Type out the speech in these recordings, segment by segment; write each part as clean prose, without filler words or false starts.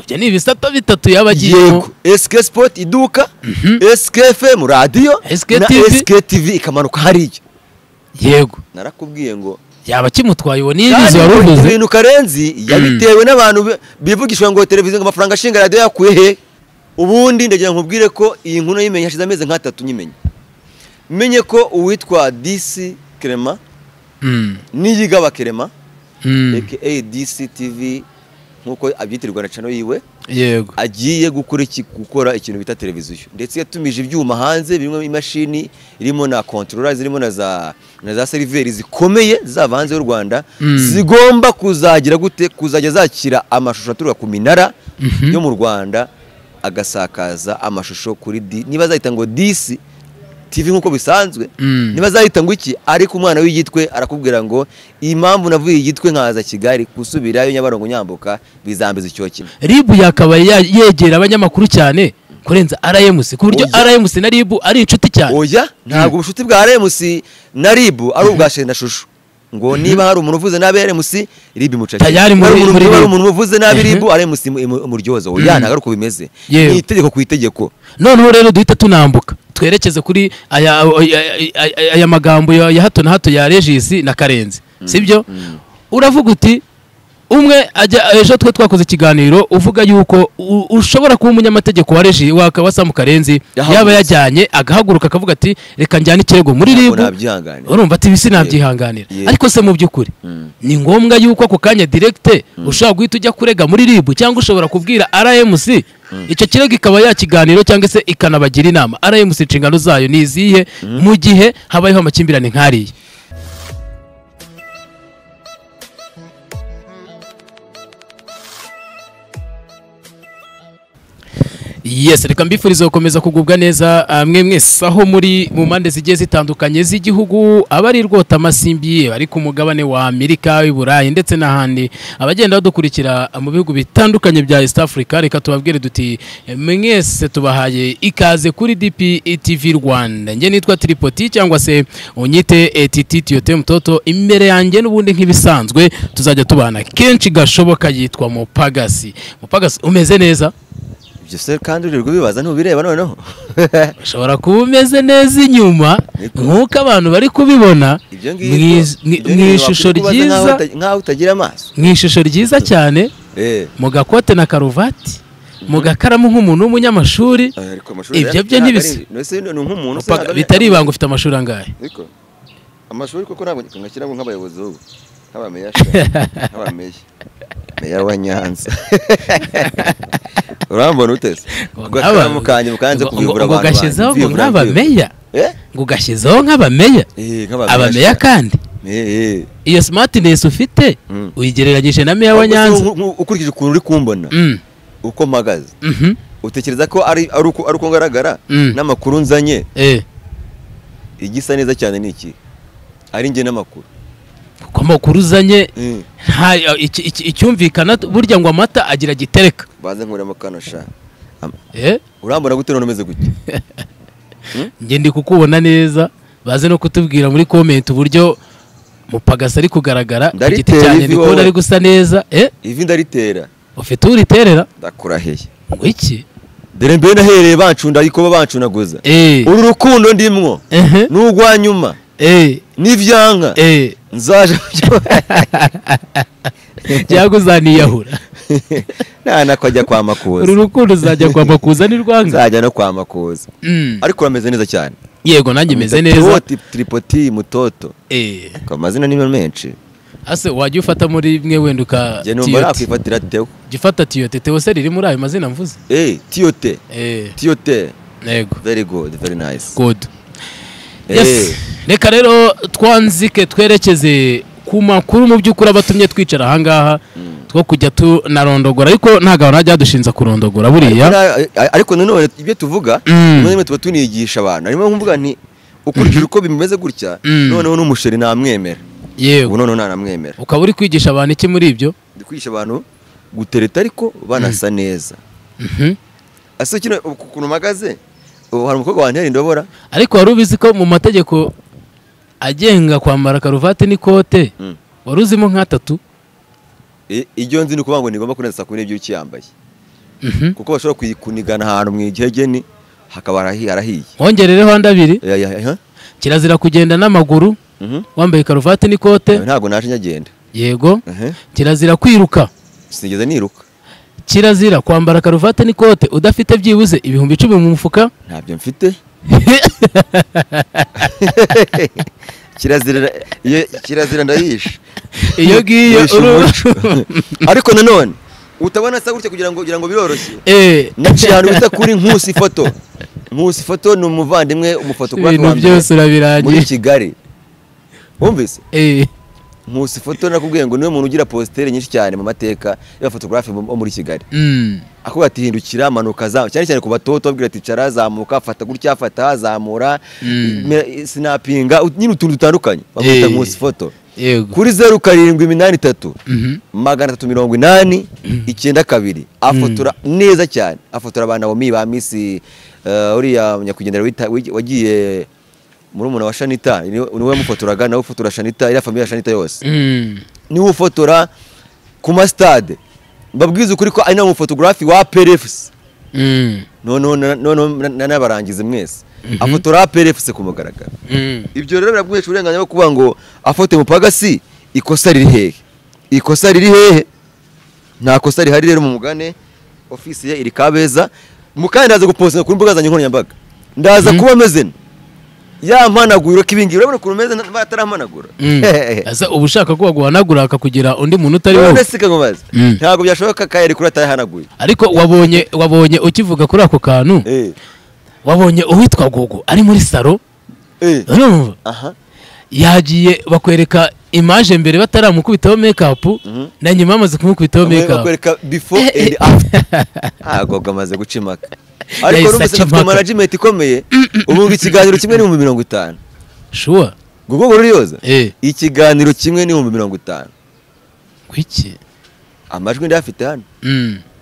Ibyo ni ibisata bitatu yabagiyemo. Yego, SK Sport iduka, SK FM radio, SK na TV. SK TV ikamanuka hariya. Yego. Narakubwiye ngo yaba kimutwaye uwo Kandi nibizi waruvuze. Ibintu Karenzi yabitewe n'abantu bivugishwa ngo televiziyo, ngo amafaranga ashinga radio yakuye he. Ubundi ndagira nkubwire ko iyi nkuru nayimenye hashize amezi nk'atatu nyimenye. Menye ko uwitwa DC Clement Niyigaba Clement aka DC TV nkuko abyitirirwa na channel yiwe, Yego. agiye gukora iki, gukora ikintu bita televiziyo, ndetse yatumije ibyuma hanze birimo imashini, irimo na controller, zirimo na za server zikomeye zava hanze y'u Rwanda, zigomba kuzagira gute, kuzajya zakira amashusho aturuka ku minara yo mu Rwanda, agasakaza amashusho kuri D, niba azahita ngo DC TV nkuko bisanzwe, niba azahita ngo iki. Ariko umwana w'igitwe arakubwira ngo impamvu navuye igitwe nkaza Kigali, gusubirayo Nyabarongo nyambuka bizambiza icyo kimwe. RIB yakabaye yegera abanyamakuru cyane kurenza RMC, ku buryo Oya. RMC na RIB ari inshuti cyane. Oya, ntabwo ubucuti bwa RMC na RIB ari ubwa sheri na shushu, ngo niba hari umuntu uvuze nabi RMC, RIB imucakira. Tayari Niba hari muri niba hari RIB. umuntu uvuze nabi RIB, RMC imuryoza. Oya, ntabwo ari uko bimeze. Yewe. Ni itegeko ku itegeko. Noneho rero duhita tunambuka twerekeze kuri aya magambo ya hato na hato ya Regis na Karenzi, sibyo? Uravuga uti umwe ajya ejo twe twakoze ikiganiro uvuga yuko ushobora kuba umunyamategeko wa Regis wa Sam Karenzi Yahagurutse. yaba yajyanye agahaguruka akavuga ati reka njyane ikirego muri Ntabwo RIB. nabyihanganira. Urumva ati ibisi nabyihanganira. Yego. Ariko se mu by'ukuri ni ngombwa yuko ako kanya direct ushobora guhita ujya kurega muri RIB, cyangwa ushobora kubwira RMC icyo kirego ikaba yakiganiro, cyangwa se ikanabagira inama? RMC inshingano zayo ni izihe mu gihe habayeho amakimbirane nk'ariya? Yes, reka mbifurize gukomeza kugubwa neza mwe mwese aho muri mu mpande zigiye zitandukanye z'igihugu, abari rwota amasimbi, bari ku mugabane wa Amerika, i Burayi ndetse n'ahandi, abagenda badukurikira mu bihugu bitandukanye bya East Africa. Reka tubabwire duti mwese tubahaye ikaze kuri DP TV Rwanda. Njye nitwa Tripoti cyangwa se unyite Titi Tiyote Mtoto. Imbere yanjye n'ubundi nk'ibisanzwe tuzajya tubana kenshi gashoboka yitwa Mupagasi. Mupagasi, umeze neza? Ibyo se kandi uri bibaza ntubireba noneho? Ushobora kuba umeze neza inyuma Niko. nk'uko abantu bari kubibona Ibyo ngibyo ibyo mu ngibyo ishusho wakwikubaza ryiza, nkaho utagira amaso. mu ishusho ryiza cyane, mu gakote na karuvati, mu gakaramu nk'umuntu w'umunyamashuri. Ariko amashuri Ibyo byo ntabwo ese ni nk'umuntu se ntabwo Bitari ibanga, ufite amashuri angahe? Ariko amashuri koko ntabwo ngashyiramo nk'abayobozi ubu, nk'abameya sha, nk'abameya, meya wa Nyanza. Urambona utese ubwo akaramu kanjye mukanze kubivura ngo abantu gashyizeho ngo mvivura, nk'abameya. Eh? Ngo gashyizeho nk'abameya. Nk'abameya Abameya sha. kandi iyo smartness ufite uyigereranyije na meya wa Ahubwo se Nyanza? ukurikije ukuntu uri kumbona, uko mpagaze, utekereza ko ari uko ngaragara n'amakuru nzanye, igisa neza cyane ni iki, ari njye n'amakuru? Kuko amakuru uzanye nta icyumvikana burya ngo amata agira gitereka. Banze nkuremo kano sha. Eh. Urambona gute none umeze gutya? Njye ndi kukubona neza. Baze no kutubwira muri comment uburyo Mupagasi ari kugaragara ku giti Ndaritera cyanjye. ivi Ndi kubona wowe. ari gusa neza. Ivi ndaritera. Ufite uriterera? Ndakurahiye. Ngo iki? Dore mbere nahereye bancunda, ariko bancunaguza. Uru rukundo ndimwo n'urwa nyuma n'ivyanka nzaje. Cyangwa uzaniyahura? Nta ajya kwa Makuza. Uru rukundo uzajya kwa Makuza ni rwanga. Nzajya no kwa Makuza. Ariko urameze neza cyane. Yego, nanjye meze neza. Tripoti, Tripoti Mutoto. Ko amazina ni menshi. Ase wajya ufata muri mwe wenda uka Njye numva Tiyote. nakwifatira Teo. Jya ufata Tiyote. Teo se riri muri ayo mazina mvuze? Tiyote. Tiyote. Yego. Very good, very nice. Good. Yes, reka rero twanzike twerekeze ku makuru mu by'ukuri abatumye twicara ahangaha two kujya tunarondogora, ariko ntabwo abantu bajya badushinza kurondogora buriya. Ariko nanone ibyo tuvuga rimwe na rimwe tuba tunigisha abantu. Harimo nkuvuga nti ukurikije uko bimeze gutya, noneho n'umusheri namwemera. Ubu noneho nanamwemera. Ukaba uri kwigisha abantu iki muri ibyo? Ndi kwigisha abantu gutereta ariko banasa neza. Ase kino ukuntu mpagaze ubu, hari umukobwa wantera indobora? Ariko wari ubizi ko mu mategeko agenga kwambara karuvati n'ikote wari uzimo nk'atatu? Iryo nzi ni ukuvuga ngo ntigomba kurenza saa 12 ukiyambaye. Kuko bashobora kuyikunigana ahantu mu igihegeni hakaba harahiye. Wongerereho andi abiri. Kirazira kugenda n'amaguru wambaye karuvati n'ikote. Ntabwo naje nyagenda. Yego. Kirazira kwiruka. Sinigeze niruka. Kirazira kwambara karuvati n'ikote udafite byibuze 10,000 mu mufuka. Ntabyo mfite. Kirazira ndayishe. Iyo ngiyo. Ariko nanone utabona sa gutya kugira ngo biroroshye. Naciye ahantu bita kuri Nkusi Foto. Nkusi Foto ni umuvandimwe umufotographe wa mbere muri Kigali. Wumvise? Nkusi Foto nakubwiye ngo niwe muntu ugira postere nyinshi cyane mu mateka y'abafotographe bo muri Kigali. Akubwira ati hindukira manuka za cyane cyane ku batoto abwira ati cara zamuka fata gutya fata zamura snapinga nyine utuntu dutandukanye bamwita Nkusi Foto. Kuri 0783 380 92 afotora neza cyane, afotora abana bo ba Miss uriya nyakwigendera wagiye muri umuntu wa Shanita, niwe mufotoraga nawe ufotora Shanita, iriya famille ya Shanita yose niwe ufotora ku ma stade. Mbabwiza ukuri ko ari na umufotographe wa PRFC. No nanabarangize mwese. Afotora PRFC ku mugaragaro. Ibyo rero biraguhesha uburenganzira bwo kuvuga ngo afote mupagasi ikosa riri hehe? Ikosa riri hehe? Nta kosa rihari rero mu mugane office ye iri Kabeza. Mukandi ndaza gupostinga kuri mbuga zanjye nkoranyambaga. Ndaza kuba meze yampanagura kibingi urabona ukuntu meze bataramanagura. Asa ubu ushaka ko baguhanagura akakugira undi muntu utari wowe. None sika nkomaze. Ntabwo byashoboka kayeri kuri atayahanaguye. Ariko wabonye ukivuga kuri ako kantu. Wabonye uwitwa Gogo ari muri salo. Urumva? Yagiye bakwereka image mbere bataramukubitaho make up na nyuma amaze kumukubitaho make up. Bakwereka before and after. Gogo amaze guca impaka. Ariko urumva afite management ikomeye. Ubu ikiganiro kimwe ni 50,000. Sure. Gogo ruriyoza? Ikiganiro kimwe ni 50,000. Kuki? Amajwi ndafite hano.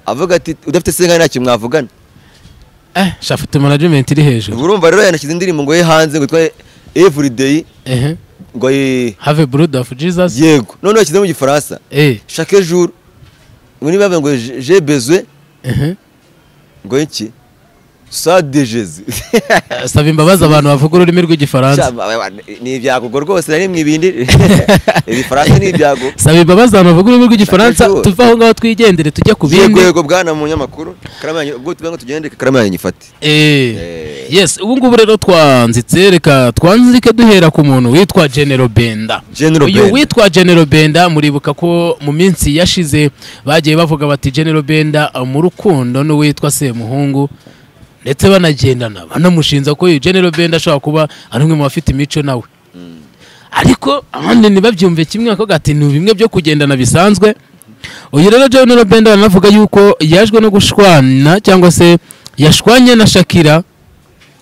Avuga ati udafite senga ntacyo mwavugana. Shafite management iri hejuru. Urumva rero yanashyize indirimbo ngo ye hanze ngo twa everyday. Ngo have a blood of Jesus. Yego. None yashyize mu Gifaransa. Chaque jour. Ngo niba ngo j'ai besoin. Ngo iki? Sa de Jésus. Saba imbabazi abantu bavuga ururimi rw'igifaransa. Ni ibyago rwose nari mwibindi. Ibifaransa ni ibyago. Saba imbabazi abantu bavuga ururimi rw'igifaransa tuva aho ngaho twigendere tujya ku bindi. Yego bwana munyamakuru. Karama ubwo tubango tugende karama yanyu nyifate. Yes, ubu ngubu rero twanzitse reka twanzike duhera ku muntu witwa General Benda. Uyu witwa General Benda muribuka ko mu minsi yashize bagiye bavuga bati General Benda mu rukundo n'uwitwa Semuhungu ndetse banagendana banamushinza ko General Benda ashobora kuba ari umwe mu bafite imico nawe. Ariko abandi ntibabyumve kimwe ko gati ni bimwe byo kugendana bisanzwe. Uyu rero General Benda anavuga yuko yajwe no gushwana cyangwa se yashwanye na Shakira,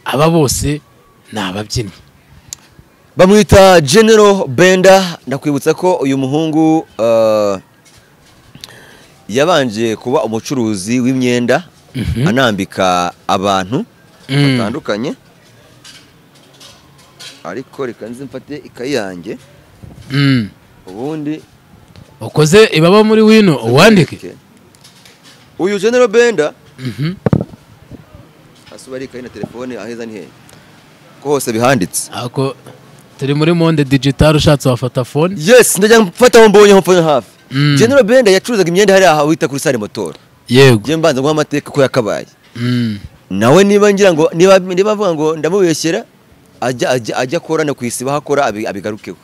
aba bose ni ababyinnyi. Bamwita General Benda. Ndakwibutsa ko uyu muhungu yabanje kuba umucuruzi w'imyenda anambika abantu batandukanye. Ariko reka nzi mfate ikayi yanjye. Ubundi ukoze ibaba muri wino uwandike. Uyu General Benda asuba ikayi na telefone aheza ni he ko hose bihanditse. Ako turi muri monde digital ushatse wafata phone. Yes, ndajya mfata aho mbonye ho hafi. General Benda yacuruzaga imyenda hari aha wita kuri sale motor. Yego. Ngiye mbanza guha amateka ko yakabaye. Nawe niba ngira ngo niba avuga ngo ndamubeshyera ajya akorana ku isi bahakora abigarukeho.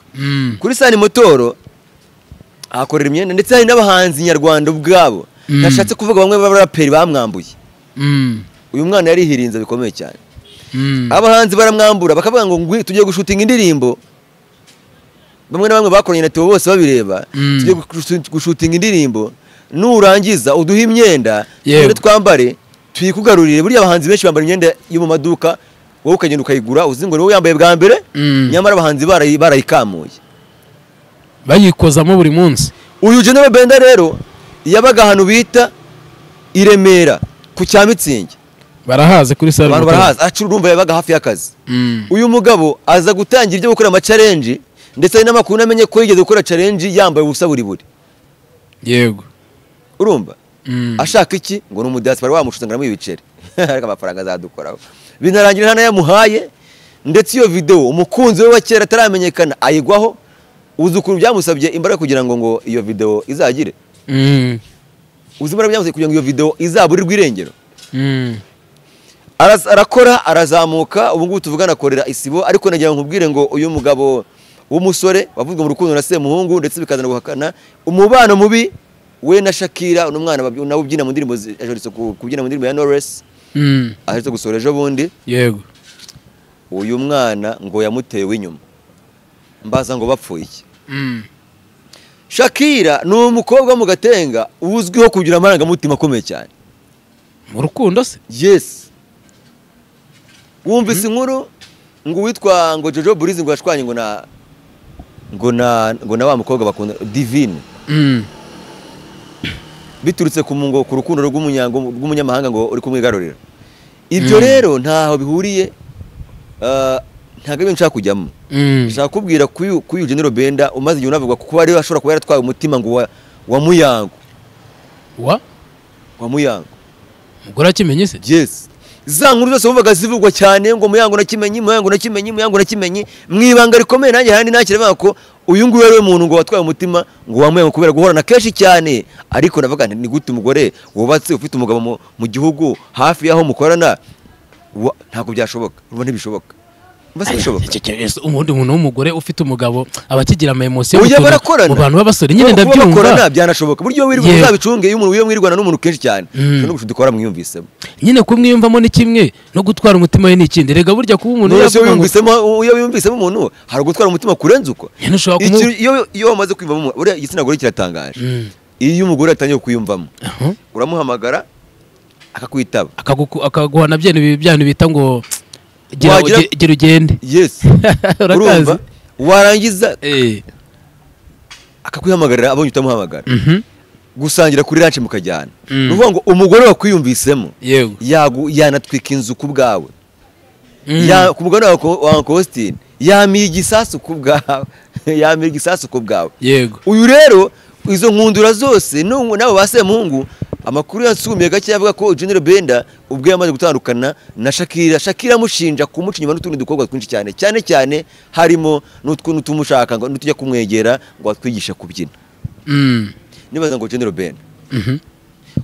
Kuri sale motoro ahakorera imyenda ndetse hari n'abahanzi nyarwanda ubwabo. Nashatse kuvuga bamwe b'abaraperi bamwambuye. Uyu mwana yari hirinze bikomeye cyane. Abahanzi baramwambura bakavuga ngo tugiye gushutinga indirimbo. Bamwe na bamwe bakoranye na Theo bose babireba. Tugiye gushutinga indirimbo nurangiza uduha imyenda tugende twambare tuyikugarurire. Buriya abahanzi benshi bambara imyenda yo mu maduka wowe ukagenda ukayigura uzi ngo niwe yambaye bwa mbere, nyamara abahanzi barayikamuye bayikozamo buri munsi. Uyu General Benda rero yabaga ahantu bita i Remera ku cya Mitsingi. Barahaze kuri sale. Abantu barahaze acurumva yabaga hafi y'akazi. Uyu mugabo aza gutangira ibyo gukora ama challenge ndetse hari n'amakuru namenye ko yigeze gukora challenge yambaye ubusa buri buri. Yego. Urumva? Ashaka iki ngo ni umudiaspora wamushutse ngo ibiceri ariko amafaranga azadukoraho, binarangira nta nayamuhaye. Ndetse iyo video umukunzi we wa kera ataramenyekana ayigwaho. Uzi ukuntu byamusabye imbaraga kugira ngo iyo video izagire, uzi imbaraga byamusabye kugira ngo iyo video izaburirwe irengero. Arakora arazamuka, ubu ngubu tuvugana akorera Isibo. Ariko nagira ngo nkubwire ngo uyu mugabo w'umusore wavuzwe mu rukundo na Semuhungu ndetse bikazana guhakana umubano mubi we na Shakira, n'umwana nawe ubyina mu ndirimbo aherutse kubyina mu ndirimbo ya Knowless, aherutse gusohora ejo bundi. Yego. Uyu mwana ngo yamutewe inyuma, mbaza ngo bapfuye iki? Shakira ni umukobwa wo mu Gatenga uzwiho kugira amarangamutima akomeye cyane mu rukundo se. Yes. Wumvise inkuru ngo witwa ngo Jojo Burizi ngo yashwanye ngo na wa mukobwa bakunda Divine, biturutse ku mungo ku rukundo rw'umunyamahanga ngo uri kumwigarurira. Ibyo rero ntaho bihuriye, ntago ibintu nshaka kujyamo. Nshaka kubwira kuyu General Benda umaze igihe unavuga kuko ari ashobora kuba yaratwaye umutima ngo wa Muyango. Wa Muyango. Mugora Kimenyi se? Yes. Za nkuru zose wumvaga zivugwa cyane ngo Muyango na Kimenyi, Muyango na Kimenyi, Muyango na Kimenyi, mwibanga rikomeye. Nanjye handi nakire ko uyu nguyu ari we muntu ngo watwaye umutima ngo wa Muyango kubera guhorana kenshi cyane. Ariko navuga nti ni gute umugore wubatse ufite umugabo mu gihugu hafi yaho mukorana, ntabwo byashoboka, urumva ntibishoboka. Ubundi umuntu w'umugore ufite umugabo aba akigira ama emotion mu bantu b'abasore nyine, ndabyumva byanashoboka. Buryo wirirwa uzabicunge iyo umuntu wirirwana n'umuntu kenshi cyane, ushobora no gushidukora mwiyumvisemo nyine. Kumwiyumvamo ni kimwe no gutwara umutima we ni ikindi. Rega burya kuba umuntu iyo wiyumvisemo umuntu hari gutwara umutima kurenza uko. Iyo wamaze kwiyumvamo, buriya igitsina gore kiratangaje. Iyo umugore atangiye kwiyumvamo uramuhamagara akakwitaba, akaguha na bya bita ngo gira ugende. Yes. Urumva warangiza akakwihamagarira abonye utamuhamagara, gusangira kuri ranch mukajyana. Nuvuga ngo umugore wakwiyumvisemo yanatwika inzu ku bwawe, ku mugore wa Uncle Austin yamiye igisasu ku bwawe, yamiye igisasu ku bwawe. Yego. Uyu rero izo nkundura zose nabo ba Semuhungu, amakuru yansumiye gake avuga ko General Benda ubwo yamaze gutandukana na Shakira, Shakira amushinja kumuca inyuma n'utundi dukobwa twinshi cyane cyane cyane harimo n'utumushaka ngo n'utujya kumwegera ngo atwigishe kubyina. Nibaza ngo General Benda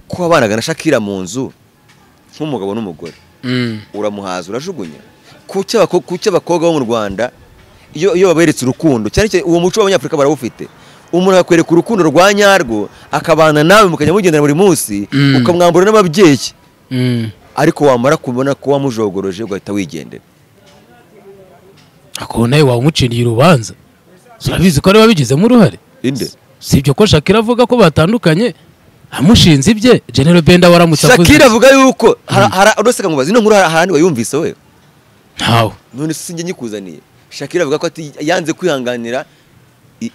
ko abanaga na Shakira mu nzu nk'umugabo n'umugore, uramuhaza urajugunya. Kuki abakobwa bo mu Rwanda iyo baberetse urukundo cyane cyane uwo muco w'Abanyafurika barawufite, umuntu akwereka urukundo rwa nyarwo akabana nawe mukajya mugendana buri munsi, ukamwambura n'ababyeyi, ariko wamara kubona ko wamujogoroje ugahita wigendera. Ako nawe wamuciriye urubanza, urabizi ko ari wabigizemo uruhare. Inde si ibyo ko Shakira avuga ko batandukanye amushinze ibye. General Benda waramutse avuze. Shakira avuga yuko uroseka ngo bazi ino nkuru ahandi wayumvise we? Ntawe. None sinjye nyikuzaniye. Shakira avuga ko ati yanze kwihanganira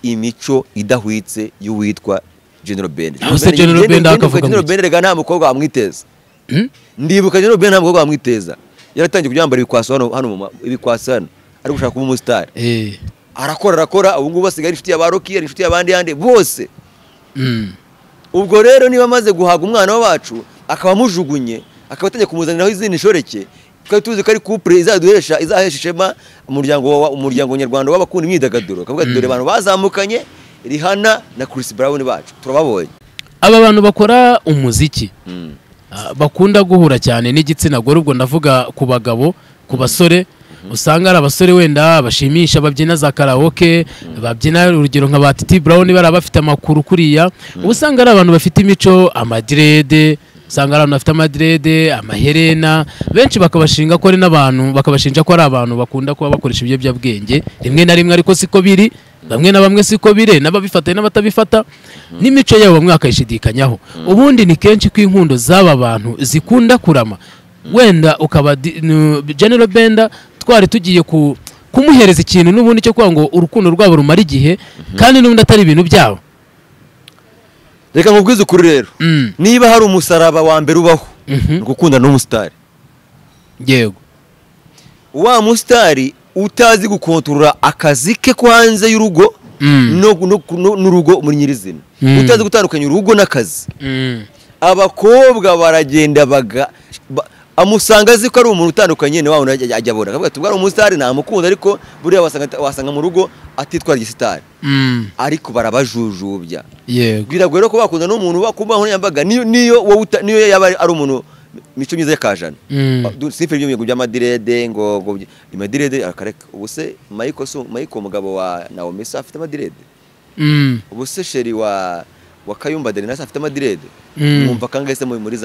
imico idahwitse y'uwitwa General Benda. General Benda akavuga General Benda rega nta mukobwa wamwiteza. Ndibuka General Benda nta mukobwa wamwiteza. Yaratangiye kubyambara ibikwaso hano ibikwaso hano ari gushaka kuba umustar. Arakora ubu ngubu basigaye inshuti ya Rocky, ari inshuti y'abandi yandi bose. Ubwo rero niba amaze guhaga umwana wacu akaba amujugunye, akaba atangiye kumuzaniraho izindi nshoreke, twari tuzi ko ari couple izaduhesha izahesha ishema umuryango nyarwanda w'abakunda imyidagaduro. Kavuga dore abantu bazamukanye Rihanna na Chris Brown bacu turababonye. Aba bantu bakora umuziki bakunda guhura cyane n'igitsina gore, ubwo ndavuga ku bagabo, ku basore. Usanga ari abasore wenda bashimisha babyina za karaoke, babyina urugero nka ba Titi Brown bari bafite amakuru kuriya. Usanga ari abantu bafite imico amadirede, usanga ari abantu bafite amadirede, amaherena, benshi bakabashinga ko ari n'abantu bakabashinja ko ari abantu bakunda kuba bakoresha ibiyobyabwenge rimwe na rimwe, ariko siko biri, bamwe na bamwe siko bire, n'ababifata n'abatabifata, n'imico yabo bamwe bakayishidikanyaho. Ubundi ni kenshi ko inkundo z'aba bantu zikunda kurama. Wenda ukaba General Benda twari tugiye kumuhereza ikintu n'ubundi cyo kuvuga ngo urukundo rwabo rumara igihe, kandi n'ubundi atari ibintu byabo. Reka nkubwize ukuri rero, niba hari umusaraba wa mbere ubaho ni gukundana n'umusitari. Yego. Wa musitari utazi gukontorora akazi ke ko hanze y'urugo n'urugo muri nyirizina, utazi gutandukanya urugo n'akazi, Abakobwa baragenda amusanga azi ko ari umuntu utandukanye ni wa wundi ajya abona akavuga ati ubwo ari umusitari namukunda, ariko buriya wasanga mu rugo atitwara igisitari. Ariko barabajujubya. Yego. Biragoye rero ko bakunda n'umuntu ku mbuga nkoranyambaga, niyo wowe niyo yaba ari umuntu mico myiza y'akajana. Sife ibyo by'amadirede ngo imadirede akareka. Ubu se Michael umugabo wa Naomi se afite amadirede? Ubu se sheri wa Kayumba Adeline afite amadirede? Mwumva kangahe se muri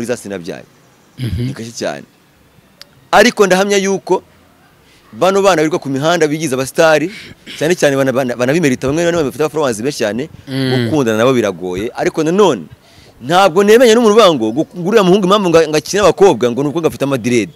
za sinabyaye? Ni gake cyane. Ariko ndahamya yuko bano bana birirwa ku mihanda bigize abasitari cyane cyane banabimerita, bamwe bamwe bafite followers benshi cyane, gukundana nabo biragoye. Ariko nanone ntabwo nemenya n'umuntu uvuga ngo nguriya muhungu impamvu ngakina abakobwa ngo nuko ngafite amadirede,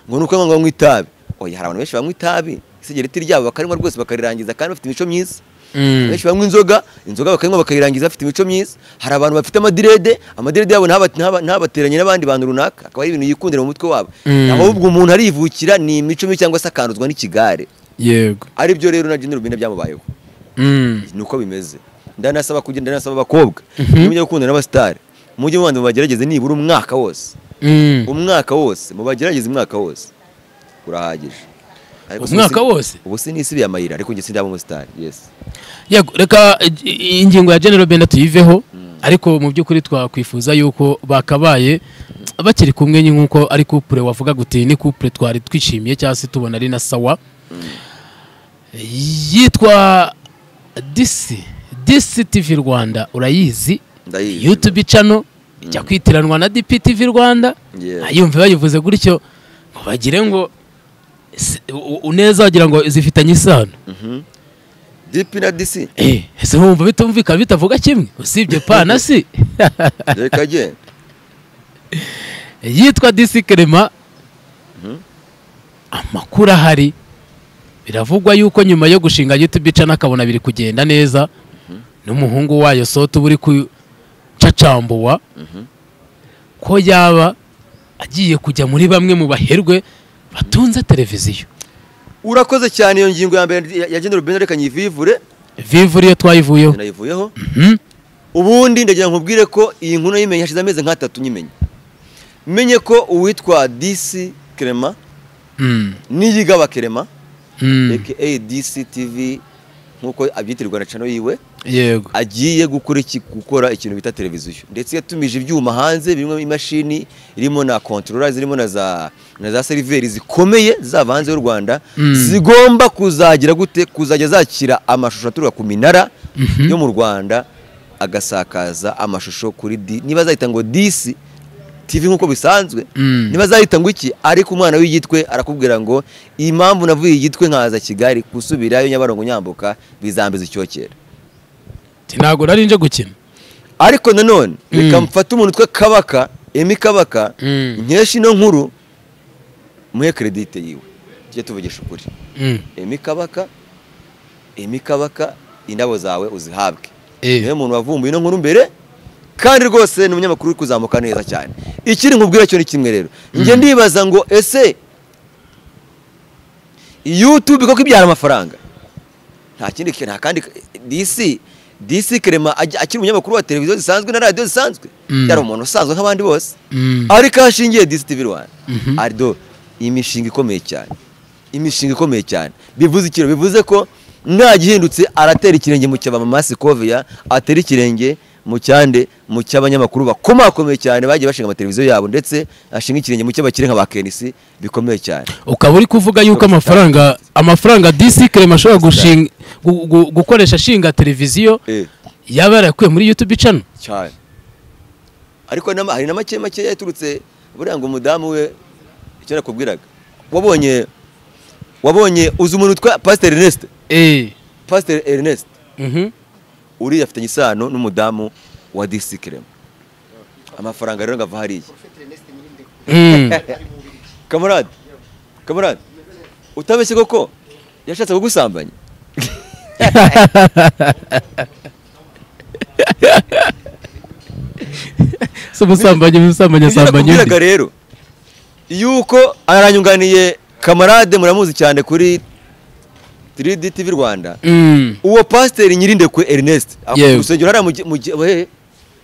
ngo nuko ngo nywa itabi. Oya, hari abantu benshi banywa itabi isigereti ryabo bakarinywa rwose bakarirangiza kandi bafite imico myiza. Benshi banywa inzoga bakanywa bakayirangiza bafite imico myiza. Hari abantu bafite amadirede yabo ntabateranye n'abandi bantu runaka, akaba ari ibintu yikundira mu mutwe wabo. Ahubwo umuntu arivukira ni imico mibi cyangwa se akanduzwa n'ikigare. Yego. Ari byo rero na General Benda byamubayeho. Nuko bimeze. Ndanasaba kugenda, ndanasaba abakobwa mujye gukundana n'abasitari, mujye mubanza mubagerageze nibura umwaka wose. Umwaka wose mubagerageze, umwaka wose urahagije. Umwaka wose ubu sinisibiye amayira, ariko njye sindaba umusitari. Yes. Yego, reka ingingo ya General Benda tuyiveho, ariko mu by'ukuri twakwifuza yuko bakabaye bakiri kumwe nkuko ari couple wavuga guti ni couple twari twishimiye cyangwa se tubona ari na sawa. Yitwa DC TV Rwanda, urayizi? YouTube channel ijya kwitiranwa na DP TV Rwanda. Ayumve bayivuze gutyo ngo bagire ngo uneza wagira ngo zifitanye isano. DP na DC. Ese wumva bitumvika bitavuga kimwe usibye pa na si. Reka je. Yitwa DC Clement. Amakuru ahari biravugwa yuko nyuma yo gushinga YouTube channel akabona biri kugenda neza, n'umuhungu wayo Soto buri kucacambuwa, ko yaba agiye kujya muri bamwe mu baherwe batunze televiziyo. Urakoze cyane. Iyo ngingo ya mbere ya General Benda reka nyivivure. Vivure iyo twayivuyeho. Nayivuyeho. Ubundi ndagira nkubwire ko iyi nkuru nayimenye hashize amezi nk'atatu nyimenye. Menye ko uwitwa DC Clement Niyigaba Clement aka DC TV nkuko abyitirirwa na channel yiwe, yego, agiye gukora ikintu bita televiziyo, ndetse yatumije ibyuma hanze birimo imashini irimo na controller zirimo na za seriveri zikomeye zava hanze y'u Rwanda, zigomba kuzagira gute kuzajya zakira amashusho aturuka ku minara yo mu Rwanda agasakaza amashusho kuri niba azahita ngo DC TV nkuko bisanzwe, niba azahita ngo iki, ariko umwana w'igitwe arakubwira ngo impamvu navuye igitwe nkaza Kigali gusubirayo Nyabarongo nyambuka bizambiza icyokera. Ntago nari nje gukina. Ariko nanone reka mfate umuntu twe Kabaka, Emi Kabaka, nkeshi ino nkuru muhe credit yiwe. Tujye tuvugisha ukuri. Emi Kabaka indabo zawe uzihabwe. Niwe muntu wavumbuye ino nkuru mbere, kandi rwose ni umunyamakuru uri kuzamuka neza cyane. Ikiri nkubwira cyo ni kimwe rero. Nge ndibaza ngo ese YouTube koko ibyara amafaranga? Nta kindi nta kandi DC Clement akiri umunyamakuru wa televiziyo zisanzwe na radio zisanzwe, yari umuntu usanzwe nk'abandi bose, ariko ashingiye DC TV Rwanda arido imishinga ikomeye cyane, imishinga ikomeye cyane. Bivuze ikiro, bivuze ko nta gihindutse aratera ikirenge mu cyaba Mama Sikovia, atera ikirenge mu cyande mu cy'abanyamakuru bakomakomeye cyane bagiye bashinga amateleviziyo yabo, ndetse ashinga ikirenge mu cy'abakire nka ba Kenisi bikomeye cyane. Ukaba uri kuvuga yuko amafaranga DC Clement ashobora gushinga gukoresha ashinga televiziyo yaba yarakuye muri YouTube channel cyane. Ariko hari na make make yaturutse buriya ngo umudamu we icyo nakubwiraga, wabonye uzi umuntu witwa Pastor Ernest? Pastor Ernest uriya afitanye isano n'umudamu wa DC Clement. Amafaranga rero ngava hariya. Kamarade utabeshye koko yashatse kugusambanya. So musambanye. Rero yuko aranyunganiye Kamarade muramuzi cyane kuri 3D TV Rwanda. Uwo pasteur Nyirindekwe Ernest urusengero hariya mu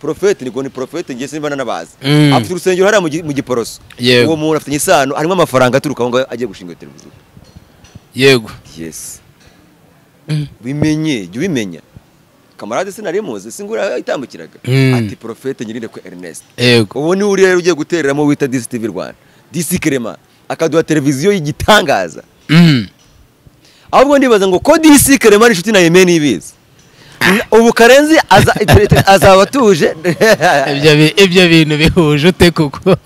Prophet ni Prophet, ngiye simba nanabazi. Afite urusengero hariya mu Giporoso. Uwo muntu afite isano, harimo amafaranga aturuka aho ngaho agiye gushinga televiziyo. Yego. Yes. Bimenye, jya ubimenya. Kamarade sinari muzi, singura itambukiraga. Ati Prophet Nyirindekwe Ernest. Yego. Ubu ni uri rero ugiye gutereramo wita DCTV Rwanda. DC Clement akaduha televiziyo y'igitangaza. Ahubwo ndibaza ngo ko DC Clement ari inshuti na Yemen ibizi. Ubu Karenzi azaba atuje. Ibyo bintu bihuje ute kuko?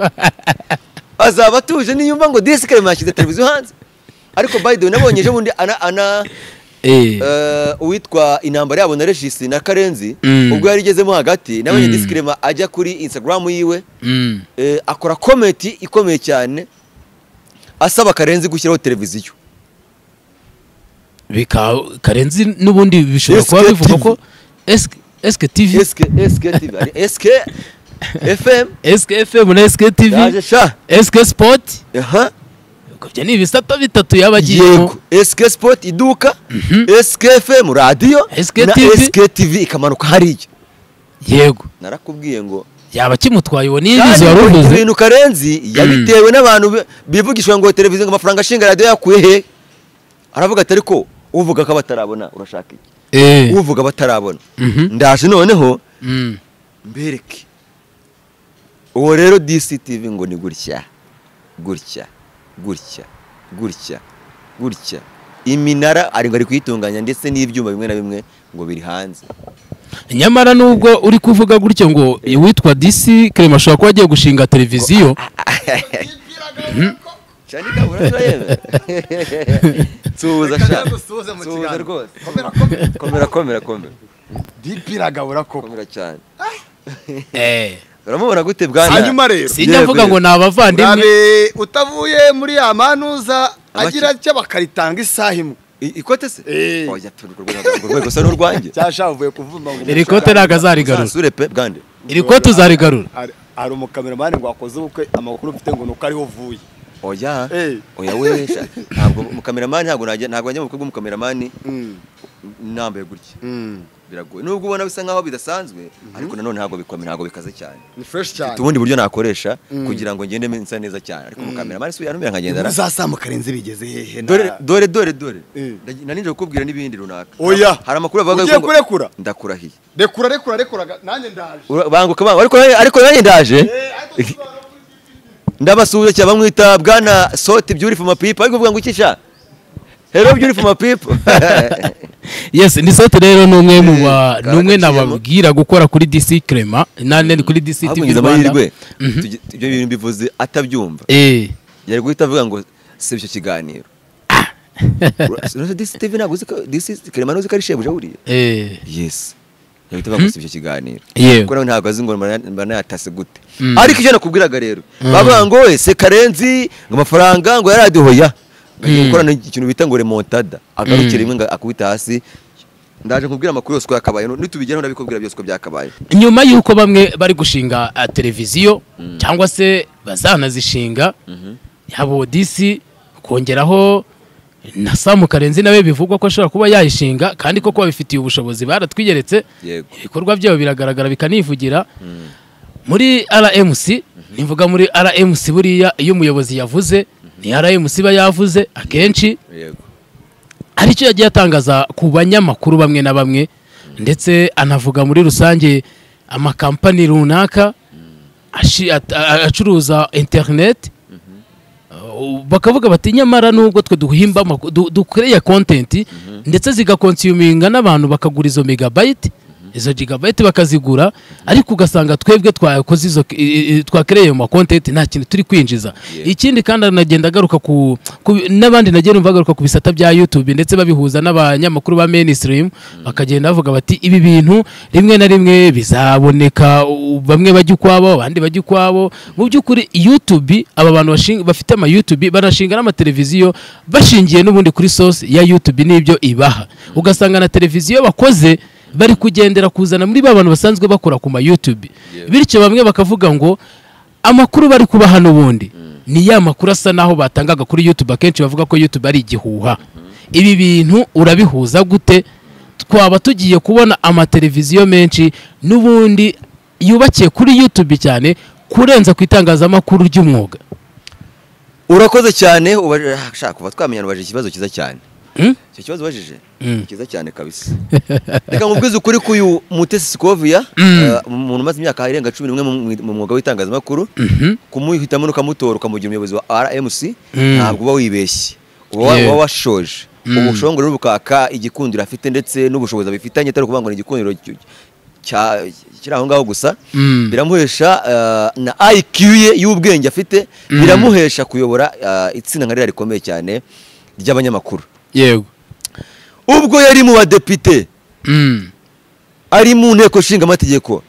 Azaba atuje niyumva ngo DC Clement yashyize televiziyo hanze. Ariko by the way nabonye ejo bundi ana uwitwa intambara yabo na Regis na Karenzi ubwo yari igezemo hagati, nabonye DC Clement ajya kuri Instagram yiwe, akora comment ikomeye cyane asaba Karenzi gushyiraho televiziyo. Bika Karenzi n'ubundi bishobora kuba bivuga ko SK TV, SK TV, SK FM, SK FM na SK TV, SK Sport. Aha. Ibyo ni ibisata bitatu yabagiyemo. SK Sport iduka, SK FM radio, na SK TV ikamanuka hariya. Yego. Narakubwiye ngo yaba kimutwaye uwo nibizo waruvuze. Ibintu Karenzi yabitewe n'abantu bivugishwa ngo televiziyo ngo amafaranga ashinga radio yakuye he? Aravuga ati ariko uvuga ko batarabona urashaka iki? Uvuga batarabona. Ndaje noneho mbereke. Uwo rero DCTV ngo ni gutya. Gutya. Gutya. Gutya. Gutya. Iminara ari ngo ari kuyitunganya ndetse n'ibyuma bimwe na bimwe ngo biri hanze. Nyamara nubwo uri kuvuga gutyo ngo witwa DC Clement ashobora kuba agiye gushinga televiziyo. Cyanika urasura. Tuza sha. Tuza rwose. Komera komera komera. DP ragabura koko. Komera cyane. Uramubona gute bwana? Hanyuma rero sinyavuga ngo nabavandimwe. Utavuye muri ya manuza agira cyo bakaritanga isaha imwe. Ikote se? Oya urwego sa n'urwanjye. Cyashavuye kuvuma ngo iri kote nagazarigarura. Sure pe bwande. Iri kote uzarigarura. Ari umukameramani ngo akoze ubukwe amakuru mfite ngo nuko ariho uvuye. Oya. Oya we ntabwo umukameramani ntabwo najya ntabwo njya mu bukwe bw'umukameramani nambaye gutya. Biragoye. Nubwo ubona bisa nkaho bidasanzwe ariko nanone ntabwo bikomeye ntabwo bikaze cyane. Ni fresh cyane. Tubundi buryo nakoresha kugira ngo ngende nsa neza cyane ariko umukameramani si yanumira nkagenda. Uzasamuka Karenzi bigeze hehe? Dore dore dore dore. Naninje kukubwira n'ibindi runaka. Oya. Hari amakuru avuga ngo kurekura. Ndakurahiye. Rekura rekura rekura nanjye ndaje. Banguka bangu ariko nanjye ndaje. Ndabasuhuza cyane bamwita bwana Soti Beautiful my people ariko uvuga ngo iki sha? Hello beautiful my people. Yes, ni Soti rero numwe mu ba numwe nababwira gukora kuri DC Clement nane kuri DC TV Rwanda. Ibyo bintu bivuze atabyumva. Yari guhita avuga ngo se icyo kiganiro. DC TV ntabwo uzi ko DC Clement uzi ko ari shebuja buriya. Yes. Yahita avuga ngo se icyo kiganiro. Kuko nawe ntabwo azi ngo mbana yatase gute. Ariko icyo nakubwiraga rero bavuga ngo ese Karenzi ngo amafaranga ngo yaraduhoya. Gukorana ikintu bita ngo remontada agarukira rimwe ngo akubita hasi. Ndaje nkubwira amakuru yose ko yakabaye nitubigeraho ndabikubwira byose ko byakabaye. Nyuma yuko bamwe bari gushinga televiziyo cyangwa se bazanazishinga yabo DC kongeraho na Sam Karenzi nawe bivugwa ko ashobora kuba yayishinga kandi koko babifitiye ubushobozi baratwigeretse ibikorwa byabo biragaragara bikanivugira. Muri RMC nivuga muri RMC buriya iyo umuyobozi yavuze ni RMC ba yavuze akenshi ari cyo yagiye atangaza ku banyamakuru bamwe na bamwe ndetse anavuga muri rusange amakampani runaka acuruza internet bakavuga bati nyamara nubwo twe duhimba dukreye content ndetse zigakonsuminga n'abantu bakagura izo megabyte izo gigabyte bakazigura ariko ugasanga twebwe twakoze izo twakereye mu content nta kintu turi kwinjiza. Ikindi kandi anagenda agaruka ku n'abandi nagiye numva agaruka ku bisata bya YouTube ndetse babihuza n'abanyamakuru ba mainstream bakagenda bavuga bati ibi bintu rimwe na rimwe bizaboneka bamwe bajya ukwabo abandi bajya ukwabo. Mu by'ukuri YouTube aba bantu bafite ama YouTube barashinga n'amateleviziyo bashingiye n'ubundi kuri source ya YouTube n'ibyo ibaha ugasanga na televiziyo bakoze bari kugendera kuzana muri ba bantu basanzwe bakora ku ma YouTube. Bityo bamwe bakavuga ngo amakuru bari kubaha n'ubundi ni ya makuru asa naho batangaga kuri YouTube akenshi bavuga ko YouTube ari igihuha. Ibi bintu urabihuza gute? Twaba tugiye kubona amateleviziyo menshi n'ubundi yubakiye kuri YouTube cyane kurenza ku itangazamakuru ry'umwuga? Urakoze cyane. Shaka kuva twamenya ubaje ikibazo cyiza cyane. Icyo kibazo ubajije cyiza cyane kabisa. Reka nkubwize ukuri ko uyu Mutesi Scovia, umuntu umaze imyaka irenga 11 mu mwuga w'itangazamakuru, kumuhitamo ukamutora ukamugira umuyobozi wa RMC, ntabwo uba wibeshye, uba washoje ubushongore n'ubukaka igikundiro afite ndetse n'ubushobozi abifitanye, atari ukuvuga ngo ni igikundiro kiri aho ngaho gusa. Biramuhesha na IQ ye y'ubwenge afite, biramuhesha kuyobora itsinda nka ririya rikomeye cyane ry'abanyamakuru. Yego. Ubwo yari mu badepite, ari mu nteko nshinga amategeko,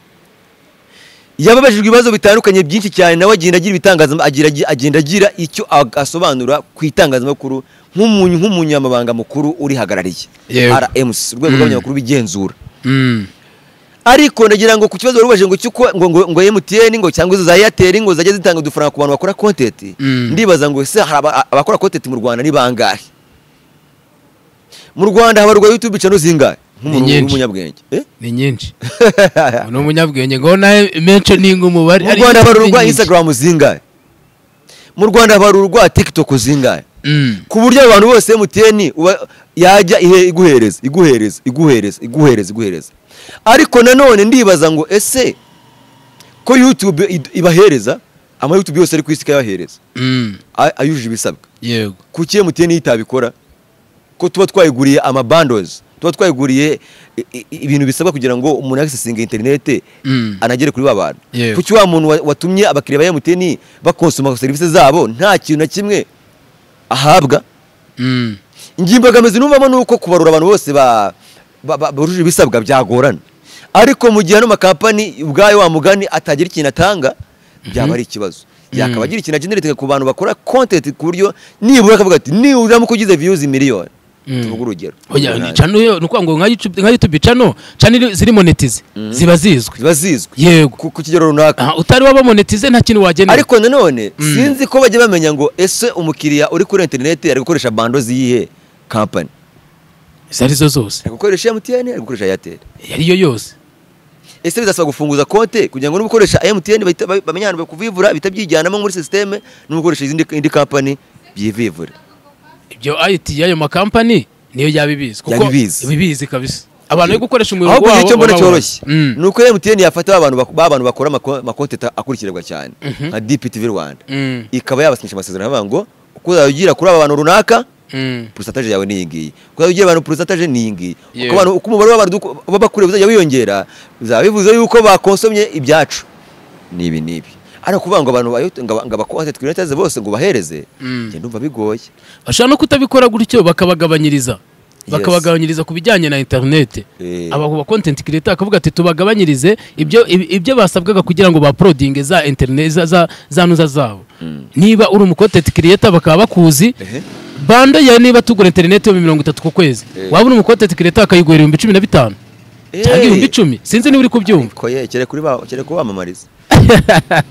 yababajijwe ibibazo bitandukanye byinshi cyane, nawe agenda agira ibitangazamakuru, agenda agira icyo asobanura ku itangazamakuru nk'umunyamabanga mukuru urihagarariye RMC, urwego rw'abanyamakuru bigenzura. Ariko ndagira ngo ku kibazo warubaje ngo cyuko ngo MTN ngo cyangwa izo za Airtel ngo zajya zitanga udufaranga ku bantu bakora content, ndibaza ngo ese hari abakora content mu Rwanda ni bangahe? Mu Rwanda habarwa YouTube channel zingahe? Nk'umuntu w'umunyabwenge. Ni nyinshi. Ni umunyabwenge ngo nawe mentioning umubare. Mu Rwanda habarwa Instagram zingahe? Mu Rwanda habarwa TikTok zingahe? Ku buryo abantu bose MTN yajya iguhereza iguhereza iguhereza iguhereza iguhereza. Ariko nanone ndibaza ngo ese ko YouTube ibahereza ama YouTube yose ari ku isi ikayahereza ayujuje ibisabwa, yego, kuki MTN itabikora? Ko tuba twayiguriye ama bundles, tuba twayiguriye ibintu bisabwa kugira ngo umuntu accessinge internet anagere kuri ba bantu. Kuki wa muntu watumye abakiriya ba MTN bakonsoma services zabo nta kintu na kimwe ahabwa? Ingimbagamizi numvamo nuko kubarura abantu bose bujuje ibisabwa byagorana, ariko mu gihe ano makampani ubwayo wa mugani atagira ikintu atanga byaba ari ikibazo. Yakaba agira ikintu agenerate ku bantu bakora content, ku buryo nibura akavuga ati nibura muko ugize views miliyoni, tuvuge urugero. Oya, channel yo nuko ngo nka YouTube channel ziri monetize ziba zizwi, yego, ku kigero runaka. Utari waba monetize nta kintu wagenera. Ariko nanone sinzi ko bajya bamenya ngo ese umukiriya uri kuri internet ari gukoresha bando ziyihe company, zarizo zose, ari gukoresha MTN, ari gukoresha Airtel, yariyo yose. Ese bizasaba gufunguza konte kugira ngo n'ubukoresha MTN bamenye ahantu bakuvivura bitabyijyanamo muri systeme, n'ubukoresha izindi indi company byivivure? Ibyo IT y'ayo makampani niyo yabibizi, kuko ibibizi kabisa abantu bari gukoresha umurongo wabo. Ahubwo icyo mbona cyoroshye nuko MTN yafata abantu bakora amakonte akurikirwa cyane nka DPTV Rwanda, ikaba yabasinyisha amasezerano avuga ngo uko uzagira kuri aba bantu runaka percentage yawe ni iyi ngiyi, uko uzagira abantu percentage ni iyi ngiyi, uko abantu uko umubare w'abantu bakure uzajya wiyongera, bizaba bivuze yuko bakonsomye ibyacu nibi nibi. Ariko kuvuga ngo abantu ngo abakonte creators bose ngo bahereze, njye ndumva bigoye. Bashobora no kutabikora gutyo bakabagabanyiriza, bakabagabanyiriza ku bijyanye na internet. Aba ba content creator akavuga ati tubagabanyirize ibyo basabwaga kugira ngo ba uploading za internet za nuza zabo. Niba uri umu content creator bakaba bakuzi bando ya niba tugura internet yo 30 ku kwezi, waba uri umu content creator akayigura 15,000 cyangwa 10,000, sinzi niba uri kubyumva. Ko ye kere kuri ba kere kubamamariza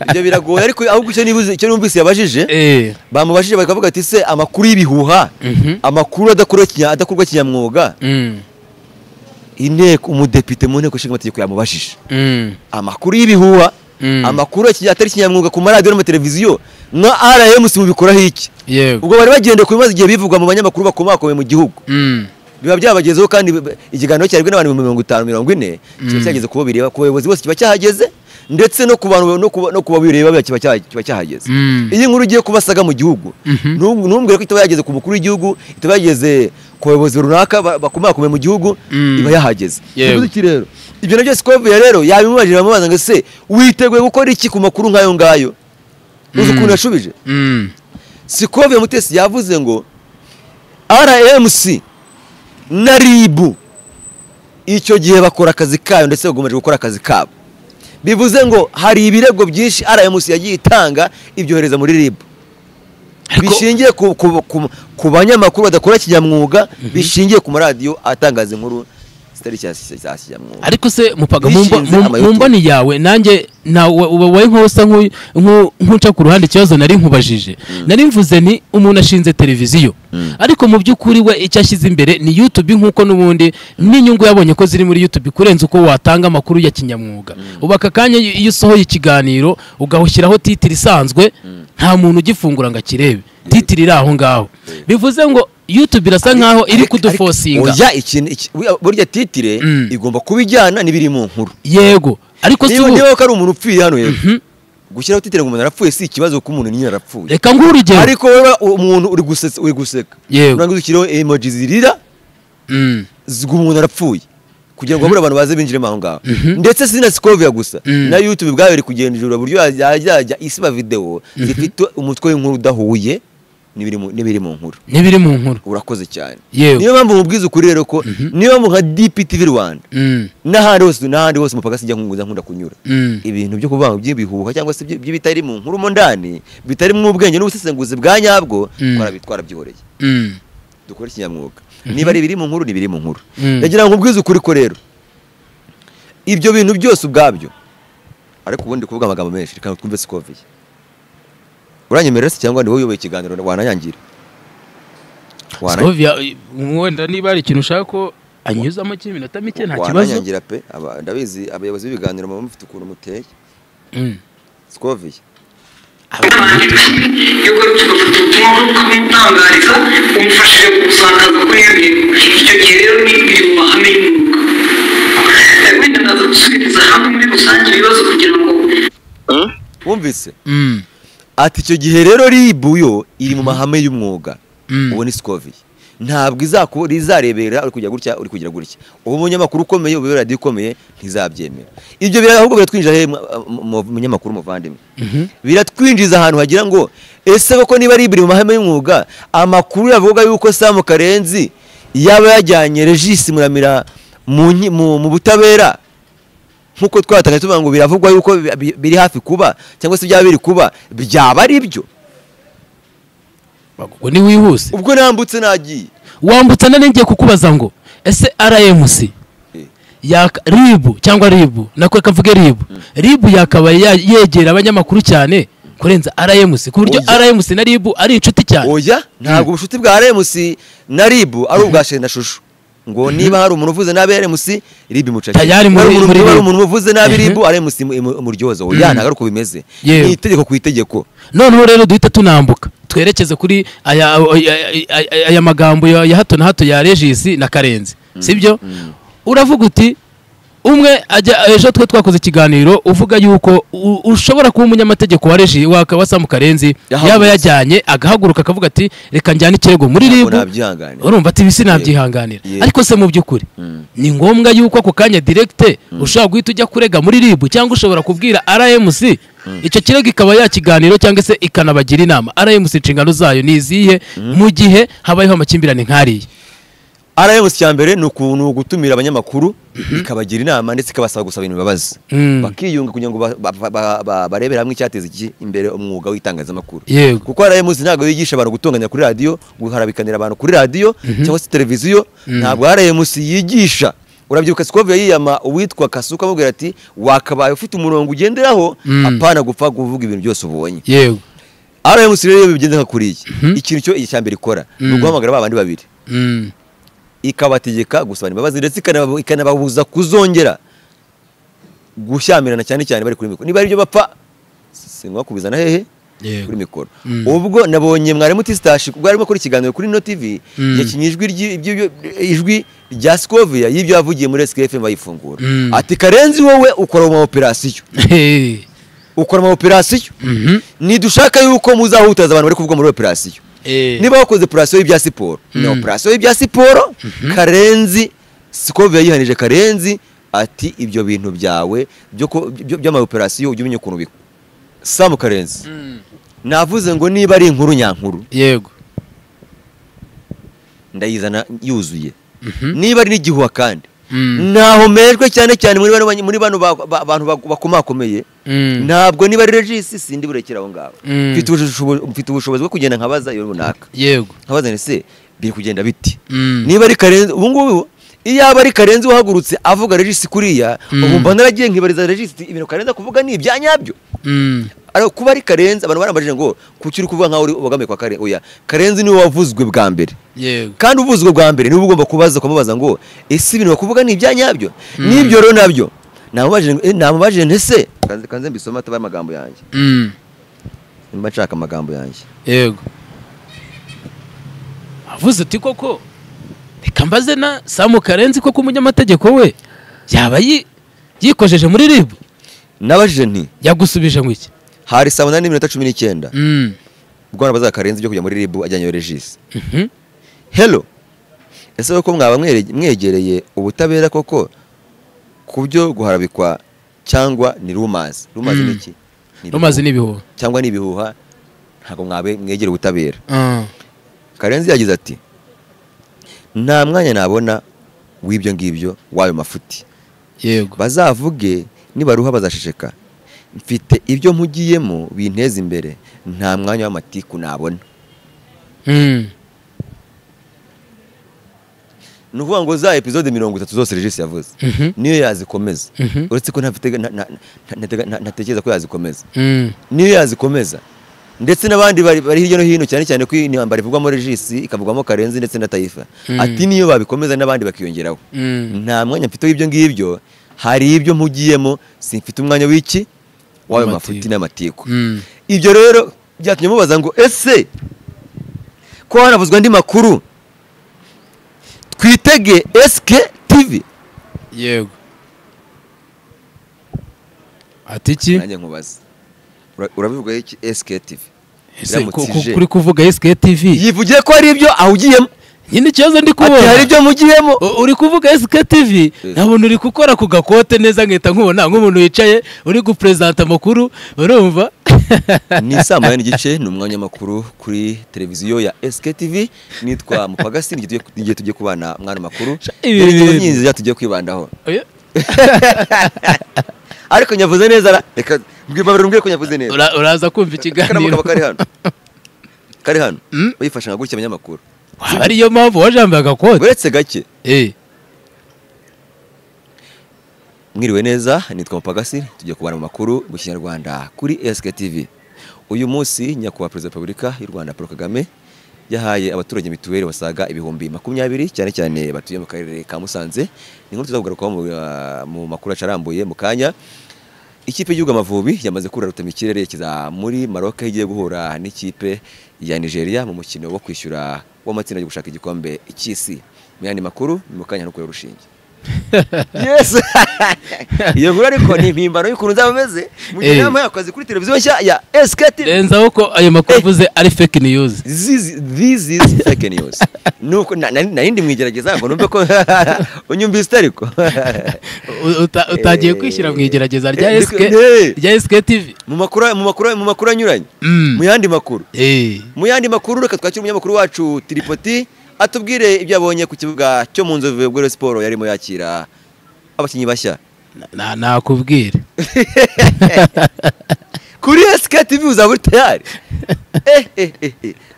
ibyo biragoye. Ariko ahubwo icyo nibuze, icyo numvise yabajije, bamubajije bakavuga ati se amakuru y'ibihuha, amakuru adakorwa kinyamwuga, inteko umudepite mu nteko ishinga amategeko yamubajije amakuru y'ibihuha, amakuru atari kinyamwuga ku maradiyo n'amateleviziyo nka RMC mubikoraho iki? Ubwo bari bagende ku bimaze igihe bivugwa mu banyamakuru bakomakomeye mu gihugu, biba byabagezeho, kandi ikiganiro cyaribwe n'abantu 50 40 kiba cyageze kubo bireba, ku bayobozi bose kiba cyahageze, ndetse no ku bantu no kuba bireba kiba cyahageze. Iyi nkuru ugiye kubasaga mu gihugu, ntumbwire ko itaba yageze ku mukuru w'igihugu, itaba yageze ku bayobozi runaka bakomakomeye mu gihugu, iba yahageze. Iki rero ibyo nabyo Scovia rero yabimubajije, bamubaza ngo ese witeguye gukora iki ku makuru nk'ayo ngayo? Uzi ukuntu yashubije? Scovia Mutesi yavuze ngo RMC na RIB icyo gihe bakora akazi kayo ndetse bagomeje gukora akazi kabo. Bivuze ngo hari ibirego byinshi RMC yagiye itanga ibyohereza muri RIB bishingiye ku banyamakuru badakora kinyamwuga, bishingiye ku maradiyo atangaza inkuru Kitari cya kinyamwuga. Ariko se mupaga mu mboni yawe nanjye wowe nkosa nkunca ku ruhande ikibazo nari nkubajije. Nari mvuze ni umuntu ashinze televiziyo. Ariko mu by'ukuri we icyo ashyize imbere ni YouTube nkuko nubundi n'inyungu yabonye ko ziri muri YouTube kurenza uko watanga amakuru ya kinyamwuga. Ubu aka kanya iyo usohoye ikiganiro ugahushyiraho titiri isanzwe nta muntu ugifungura ngo akirebe. Titiri iri aho ngaho. Bivuze ngo YouTube irasa nkaho iri kudufosinga. Oya ikintu burya titire igomba kubijyana n'ibiri mu nkuru. Yego. Ariko si niba ko ari umuntu upfiye hano yego. Gushyiraho titire ngo umuntu arapfuye si ikibazo ko umuntu nyine arapfuye. Reka nguhe urugero. Ariko wowe umuntu uri gusetsa uri guseka. Uranga ushyiraho emoji zirira. Umuntu arapfuye. Kugira ngo abure abantu baze binjiremo aho ngaho. Ndetse si na Scovia gusa. Na YouTube ubwayo iri kugenda buryo yajya isiba video zifite umutwe w'inkuru udahuye n'ibiri mu nkuru. N'ibiri mu nkuru. Urakoze cyane. Niyo mpamvu mubwiza ukuri rero ko niyo mpamvu nka DPTV Rwanda n'ahandi hose mupaka sijya nkunguza nkunda kunyura. Ibintu byo kuvanga by'ibihuha cyangwa se by'ibitari mu nkuru mo ndani bitari mu ubwenge n'ubusesenguzi bwa nyabwo twarabyihoreye. Dukora ikinyamwuga. Niba ari ibiri mu nkuru n'ibiri mu nkuru. Ndagira ngo mubwize ukuri ko rero ibyo bintu byose ubwabyo ariko ubundi kuvuga amagambo menshi reka twumve Scovia. Uranyemerera se cyangwa ni wowe uyoboye ikiganiro wananyangira? Scovia wenda niba ari ikintu ushaka ko anyuzamo cy'iminota mike nta kibazo. Wananyangira pe, ndabizi abayobozi b'ibiganiro muba mufite ukuntu muteye. Scovia yuko ubutumwa bw'umutangariza umufashije gusakaza kuri iyo bintu. Icyo gihe rero ni biri mu mahame y'umwuga. Wenda ndaza gusubiriza hamwe muri rusange ibibazo kugira ngo wumvise. Ati icyo gihe rero RIB yo iri mu mahame y'umwuga. Ubu ni Scovia. Ntabwo izarebera uri kujya gutya uri kugira gutya. Ubu umunyamakuru ukomeye ubu radio ikomeye ntizabyemera. Ibyo ahubwo biratwinjiza he munyamakuru muvandimwe. Biratwinjiza ahantu hagira ngo ese koko niba RIB iri mu mahame y'umwuga amakuru yavuga yuko Sam Karenzi yaba yajyanye Regis Muramira mu butabera nkuko twatanga tuvuga ngo biravugwa yuko biri hafi kuba cyangwa se byaba biri kuba byaba ari byo. Ubwo ni wihuse. Ubwo nambutse nagiye. Wambutse ngiye kukubaza ngo ese RMC ya RIB cyangwa RIB nako kavuge RIB. RIB yakabaye yegera abanyamakuru cyane kurenza RMC ku buryo RMC na RIB ari inshuti cyane. Oya ntabwo ubucuti bwa RMC na RIB ari ubwa Shenda Shusho. Ngo niba hari umuntu uvuze nabi RMC RIB mucake. Muri umuntu uvuze nabi RIB RMC muryoza. Oya ntabwo ariko bimeze. Ni itegeko ku itegeko. Noneho rero duhita tunambuka twerekeze kuri aya magambo ya hato na hato ya Regis na Karenzi. Sibyo? Uravuga uti umwe ajya ejo twe twakoze ikiganiro uvuga yuko ushobora kuba umunyamategeko wa Regis wa Sam Karenzi yaba yajyanye agahaguruka akavuga ati reka njyane ikirego muri RIB. Urumva ati bisi nabyihanganira. Ariko se mu by'ukuri ni ngombwa yuko ako kanya direct ushobora guhita ujya kurega muri RIB cyangwa ushobora kubwira RMC icyo kirego ikaba yakiganiro cyangwa se ikanabagira inama. RMC inshingano zayo ni izihe mu gihe habayeho amakimbirane nk'ariya? RMC cya mbere ni ukuntu gutumira abanyamakuru ikabagira inama ndetse ikabasaba gusaba imbabazi bakiyunga kugira ngo barebere hamwe icyateza iki imbere umwuga w'itangazamakuru. Kuko RMC ntabwo yigisha abantu gutonganya kuri radio, guharabikanira abantu kuri radio cyangwa se televiziyo. Ntabwo RMC yigisha. Urabyibuka Scovia yiyama uwitwa Kasuka amubwira ati wakabaye ufite umurongo ugenderaho apana gupfa kuvuga ibintu byose ubonye. Yego. RMC rero bigenze nka kuriye. Ikintu cyo icya mbere ikora ni uguhamagara babandi babiri. Ikabategeka gusaba imbabazi ndetse ikanababuza kuzongera gushyamirana cyane cyane bari kuri mikoro. Niba ari byo bapfa singwa kubizana hehe kuri mikoro. Ubwo nabonye mwarimu Tistashi ubwo arimo kuri ikiganiro kuri No TV yakinye ijwi rya Scovia y'ibyo yavugiye muri SKFM bayifungura. Ati Karenzi wowe ukora mu operation. Ukora mu operation. Nidushaka yuko muzahutaza abantu bari kuvuga muri operation. Niba wakoze operation y'ibya siporo, ni operation y'ibya siporo. Karenzi Scovia yihanije Karenzi ati ibyo bintu byawe by'ama operation ujye umenya ukuntu biko. Sam Karenzi navuze ngo niba ari inkuru nyankuru yego ndayizana yuzuye. Niba ari n'igihuha kandi naho mejwe cyane cyane muri bano bantu bakomakomeye ntabwo niba ari Regis sindi burekera aho ngaho. Mfite ubushobozi bwo kugenda nkabaza iyo runaka. Yego. Nkabaza nese biri kugenda biti. Niba ari Karenzi ubu ngubu Iyo aba ari Karenzi wahagurutse avuga Regis kuriya, ubu mba naragiye nkibariza Regis ibintu Karenzi kuvuga ni ibya nyabyo. Ariko kuba ari Karenzi abantu barambajije ngo kuki uri kuvuga nkaho uri ubagame kwa Karenzi. Oya, Karenzi niwe wavuzwe bwa mbere. Yego. Kandi uvuzwe bwa mbere niwe ugomba kubaza kumubaza ngo ese ibintu bakuvuga ni ibya nyabyo. Nibyo rero nabyo namubajije ntese kanze mbisoma atabaye amagambo yanjye. Nimba nshaka amagambo yanjye. Yego. Avuze ati koko reka mbaze na Samu Karenzi koko umunyamategeko we yaba yikojeje muri RIB. Nabajije nti yagusubije ngo iki? Hari saa 8:19. Ubwo nabaza Karenzi byo kujya muri RIB ajyanye Regis. Hello. Ese ko mwaba mwegereye ubutabera koko kubyo guharabikwa cyangwa ni rumors? Rumors ni iki? Rumors ni ibihuha. Cyangwa ni ibihuha, ntago mwabe mwegere ubutabera. Karenzi yagize ati nta mwanya nabona w'ibyo ngibyo wayo mafuti. Yego. Bazavuge nibaruha bazashisheka. Mfite ibyo mpugiyemo binteza imbere, nta mwanya w'amatiku nabona. Nuvuga ngo za episode 30 zose Regis yavuze niyo yazikomeza. Uretse ko ntafite ntatekereza ko yazikomeza. Niyo yazikomeza ndetse n'abandi bari hirya no hino, cyane cyane ko intambara ivugwamo Regis ikavugwamo Karenzi ndetse na Taifa. Ati niyo babikomeza n'abandi bakiyongeraho. Nta mwanya mfite w'ibyo ngibyo, hari ibyo mpugiyemo, simfite umwanya w'iki wayo mafuti n'amatiku. Ibyo rero byatumye mubaza ngo ese ko hanavuzwa andi makuru twitege SK TV. Yego. Ati iki? Nanjye nkubaza. Urabivuga iki SK TV? Kuri kuvuga SK TV. Yivugiye ko ari ibyo ahugiyemo. Nyine ikibazo ndi kubona. Ati hari ibyo mugiyemo. Uri kuvuga SK TV, nabona uri gukora ku gakote neza nkita nkubona nk'umuntu wicaye uri gupresenta amakuru, urumva? Ni saa 8:30 ni umwanya makuru kuri televiziyo ya SK TV. Nitwa Mupagasi, ngiye tugiye kubana mwana makuru. Ibi tugiye kwibandaho. Ariko nyavuze neza, reka mbwira ko nyavuze neza. Uraza kumva ikiganiro. Kari hano. Kari hano. Uyifasha nka gutya abanyamakuru. Ariyo mpamvu wajambaye agakote. Uretse gake. Mwiriwe neza, nitwa Mupagasi, tugiye kubana mu makuru mu Kinyarwanda kuri SK TV. Uyu munsi nyakubahwa Perezida wa Repubulika y'u Rwanda Paul Kagame yahaye abaturage mituweli basaga 20,000 cyane cyane batuye mu karere ka Musanze. Ni inkuru tuzakugarukaho mu makuru acarambuye mu kanya. Ikipe y'igihugu Amavubi yamaze kurura rutemikirere yerekeza muri Maroc igiye guhura n'ikipe ya Nigeria mu mukino wo kwishyura w'amatsinda yo gushaka igikombe cy'isi. Mu yandi makuru ni mu kanya no kureba urushinge. Yes. Iyo nkuru ariko ni impimbano y'ukuntu nzaba meze mu gihe nama yakoze kuri televiziyo nshya ya SK TV. Renzaho ko ayo makuru uvuze ari fake news. This is fake news. Nuko narindi mwigerageza ngo numve ko unyumvise ariko utagiye kwishyira mwigerageza rya SK rya SK TV mu makuru anyuranye, mu yandi makuru. Mu yandi makuru reka twakire umunyamakuru wacu Tripoti atubwire ibyo abonye ku kibuga cyo mu Nzovu bwo Sport yarimo yakira abakinyi bashya. Nakubwira kuri SK TV uzaba uri tayari.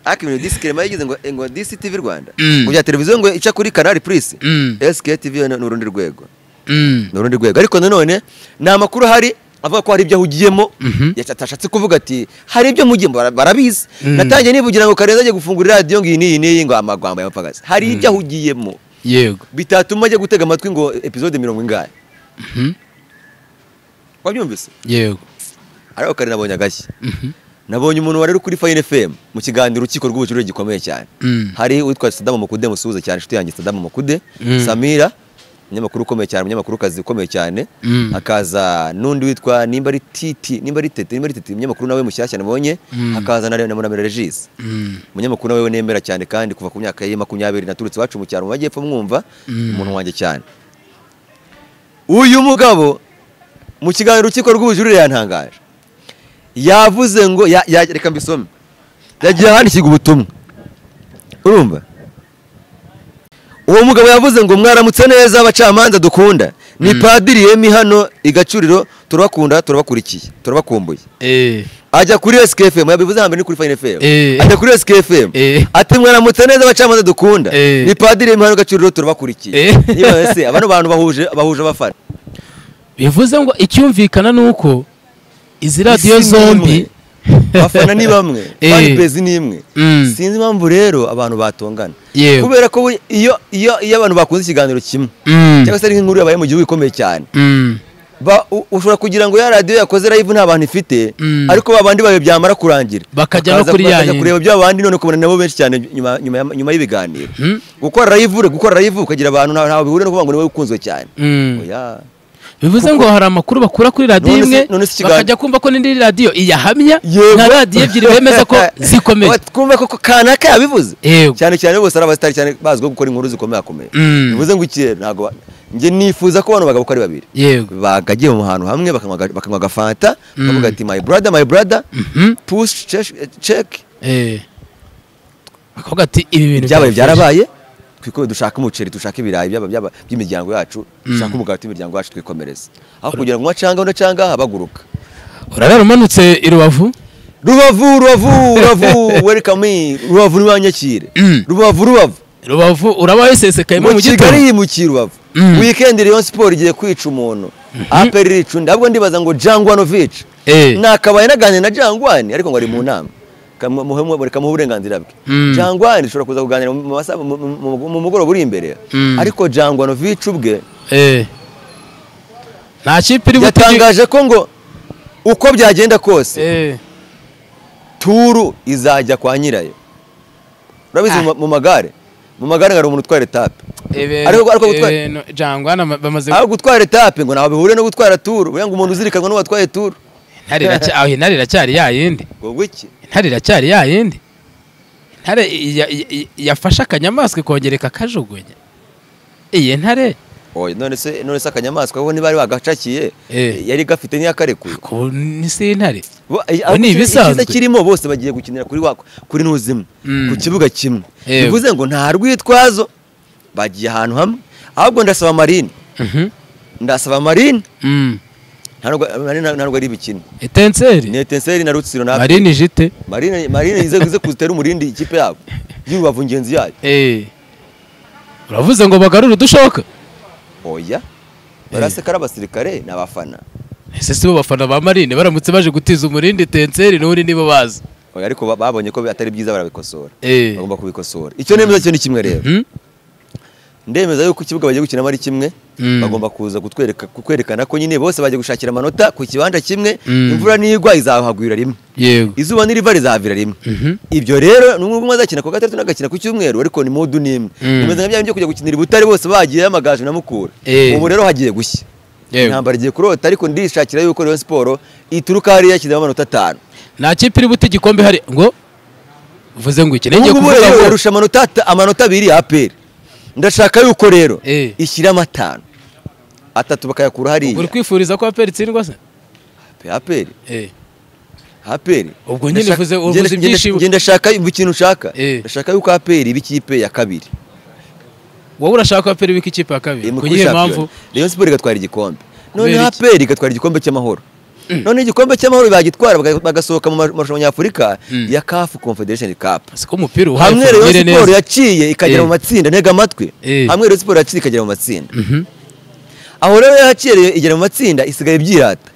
Ariko ibintu disclaimer yagize ngo DCTV Rwanda ngo bya televiziyo ngo ica kuri Canal Plus, SK TV ni urundi rwego. Ni urundi rwego. Ariko nanone ni amakuru hari avuga ko hari ibyo ahugiyemo, yatashatse kuvuga ati hari ibyo mugiyemo barabizi. Natangiye nivugira ngo Karenzi agiye gufungura radio ngo iyi niyi ngo amagwamba y'amapagasi. Hari ibyo ahugiyemo. Yego. Bitatuma ajya gutega amatwi ngo episode 40 ingahe. Wabyumvise? Yego. Ariko kare nabonye agashya. Nabonye umuntu wari kuri Fine FM mu kiganiro urukiko rw'ubucuruzi gikomeye cyane. Hari uwitwa Saddam Mukude, musuhuze cyane inshuti yanjye Saddam Mukude, Samira umunyamakuru ukomeye cyane, umunyamakuru kazi ukomeye cyane, hakaza n'undi witwa nimba ari Titi, nimba ari Tete, umunyamakuru nawe mushyashya nabonye, hakaza na Muramira Regis. Umunyamakuru nawe nemera cyane kandi kuva ku myaka ye 20 naturutse iwacu mu cyaro mu majyepfo mwumva umuntu wanjye cyane. Uyu mugabo mu kiganiro urukiko rw'ubujurire yantangaje. Yavuze ngo reka mbisome. Yagiye ahandikirwa ubutumwa. Urumva? Uwo mugabo yavuze ngo mwaramutse neza abacamanza dukunda. Ni Padiri Yemi hano igacuriro, turabakunda, turabakurikiye, turabakumbuye. Ajya kuri SKFM, yabivuze hambere ni kuri Fine FM. Ajya kuri SKFM. Ati mwaramutse neza abacamanza dukunda. Ni Padiri Yemi hano igacuriro, turabakurikiye. Niba se abantu bantu bahuje abafana. Bivuze ngo icyumvikana nuko izi radio zombi abafana ni bamwe, fan base ni imwe. Sinzi impamvu rero abantu batongana. Kubera ko iyo abantu bakunze ikiganiro kimwe cyangwa se ari nk'inkuru yabaye mu gihugu ikomeye cyane, ushobora kugira ngo ya radio yakoze live nta bantu ifite, ariko babandi bayo byamara kurangira bakajya no kuri yanyu kureba bya bandi, none kubona nabo benshi cyane nyuma y'ibiganiro. Gukora live ukagira abantu ntaho bihuriye no kuvuga ngo ni wowe ukunzwe cyane. Oya. Bivuze ngo hari amakuru bakura kuri radio imwe bakajya kumva ko n'indi radio iyahamya, na radio ebyiri bemeza ko zikomeye. Twumva ko kanaka yabivuze. Cyane cyane bose ari abasitari cyane bazwiho gukora inkuru zikomeye akomeye. Bivuze ngo iki ntago nge nifuza ko abantu bagabo ko ari babiri bagagiye mu hantu hamwe bakanywa agafanta, bakavuga ati my brother, my brother, push check. Bakavuga ati ibi bintu byabaye byarabaye, twikome dushaka umuceri, dushaka ibirayi byaba by'imiryango yacu, dushaka umugati w'imiryango yacu, twikomereze. Aho kugira ngo mwacanga ndacanga abaguruka. Urarara umanutse i Rubavu? Rubavu, Rubavu, Rubavu, welcome me. Rubavu niwanyakire. Rubavu, Rubavu. Rubavu urabaye sesekayemo mu gitondo. Kigali yimukiye Rubavu. Weekend Rayon Sport igiye kwica umuntu. APR irica undi. Ahubwo ndibaza ngo Jangwanovic. Nakabaye naganira na Jangwani ariko ngo ari mu nama. Muhe uburenganzira bwe. Jangwani ushobora kuza kuganira mu mugoroba uri imbere. Ariko Jangwanovic ubwe nta kipe iri yatangaje ko ngo uko byagenda kose turu izajya kwa nyirayo. Urabizi mu magare hari umuntu utwara etape. Ariko gutwara Jangwana bamaze aho gutwara etape ngo naho bihure no gutwara turu, uya ngo umuntu uzirikanwa n'uwatwaye turu. Intare iracyari ya yindi. Ngo iki? Intare iracyari ya yindi. Intare yafashe akanyamaswa ikongereka kajugunya. Iyi ntare oya none se akanyamaswa bo ntibari bagacakiye, yari gafite n'iyakarekuye. Ko ni se intare. Ni ibisanzwe. Kirimo bose bagiye gukinira kuri wako kuri ntuzimwe ku kibuga kimwe. Bivuze ngo nta rwitwazo, bagiye ahantu hamwe. Ahubwo ndasaba Marine. Ndasaba Marine. Ntabwo ari ibikino. Etenseri. Ni Etenseri na Rutsiro na Marine jite. Marine ize kuzitera umurindi ikipe yabo. Y'Urubavu ngenzi yayo. Uravuze ngo bagarure udushoka? Oya. Baraseka ari abasirikare n'abafana. Ese si bo bafana ba Marine baramutse baje gutiza umurindi Etenseri n'uri nibo bazi. Oya ariko babonye ko atari byiza barabikosora. Bagomba kubikosora. Icyo nemeza cyo ni kimwe rero. Ndemeza yuko ikibuga bagiye gukinamo ari kimwe, bagomba kuza kutwereka kukwerekana ko nyine bose bagiye gushakira amanota ku kibanda kimwe, imvura nigwa izahagwira rimwe. Izuba niriva rizavira rimwe. Ibyo rero n'umwe umwe azakina ku gatatu n'agakina ku cyumweru ariko ni modu nimwe. Bimeze nka bya byo kujya gukinira Butare bose bagiye amagaju na Mukura. Ubu rero hagiye gushya. Intambara igiye kurota ariko ndishakira yuko Rayon Sport ituruka hariya yashyizeho amanota 5. Nta kipe iri bute igikombe hari ngo uvuze ngo iki ngiye kuvuga ngo yarusha amanota 2 APR. Ndashaka yuko rero ishyira amatanu atatu bakayakura hariya. Uri kwifuriza ko APR itsindwa se? APR APR ubwo nyine uvuze ibyishimo. Nge ndashaka ikintu ushaka. Ndashaka yuko APR iba ikipe ya kabiri. Wowe urashaka APR iba ikipe ya kabiri ku yihe mpamvu? Rayon Sport igatwara igikombe. None APR igatwara igikombe cy'amahoro. None igikombe cy'amahoro bagitwara bagasohoka mu marushanwa nyafurika ya CAF Confederation Cup. Siko umupira uhaye hamwe Rayon Sport yaciye ikagera mu matsinda, ntega amatwi. Hamwe Rayon Sport yaciye ikagera mu matsinda. Aho rero yaciye igera mu matsinda isigaye byirata.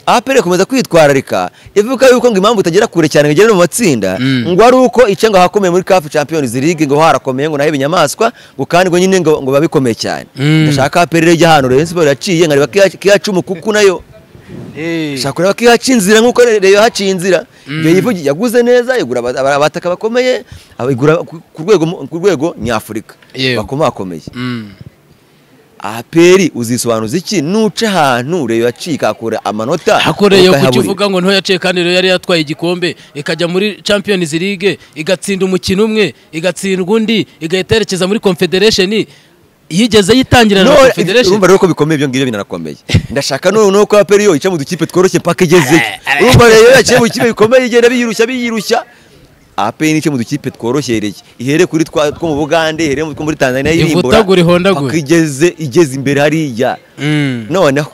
APR ikomeza kwitwararika ivuga yuko ngo impamvu itagera kure cyane igera mu matsinda ngo ari uko ice ngo hakomeye muri CAF Champions League ngo harakomeye ngo naho ibinyamaswa ngo kandi ngo nyine ngo babikomeye cyane. Ndashaka APR rero ijya hano Rayon Sport yaciye nkareba kiyaca umukuku nayo. Shakura bakihaca inzira nkuko Rayon yahaciye inzira. Ibyo yivugiye yaguze neza igura abataka bakomeye igura ku rwego nyafurika bakomakomeye. APR uzisobanuza iki nuca ahantu Rayon yaciye ikakura amanota? Hakoreye kukivuga ngo nto yaciye kandi Rayon yari yatwaye igikombe ikajya muri Champions League igatsinda umukino umwe igatsindwa undi igahita yerekeza muri Confederation yigeze yitangira na Confederation. Urumva rero ko bikomeye ibyo ngibyo binarakomeye. Ndashaka none uko APR yo ica mu dukipe tworoshye paka igeze. Urumva rero yaciye mu kipe bikomeye igenda biyirushya APR ni cyo mu dukipe tworohereye, ihere kuri two mu Bugande, ihere two muri Tanzania, irimbura Ivutagure, ihondagure. paka igeze imbere hariya. Noneho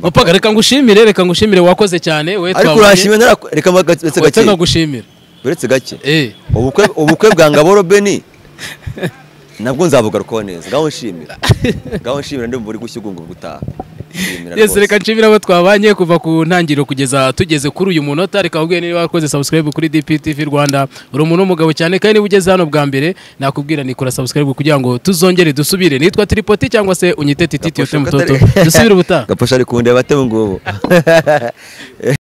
Mupaga, reka ngushimire wakoze cyane we. Ariko urashimira reka uretse Uretse gake. Nkagushimira. Uretse gake. Ubukwe bwa Ngabo Robeni nabwo nzabugarukaho neza. Ngaho nshimira, ngaho nshimira, ndumva uri gushyugunga gutaha. Nshimira Yes, rwose. reka nshimire abo twabanye kuva ku ntangiriro kugeza tugeze kuri uyu munota. Reka nkubwire, niba wakoze subscribe kuri DPTV Rwanda, uri umuntu w'umugabo cyane. Kandi niba ugeze hano bwa mbere, nakubwira ni kora subscribe kugira ngo tuzongere dusubire. Nitwa Tripoti cyangwa se unyite Titi Tiyote Mutoto. Dusubire ubutaha. Gaposha ari kundeba ate ubu ngubu?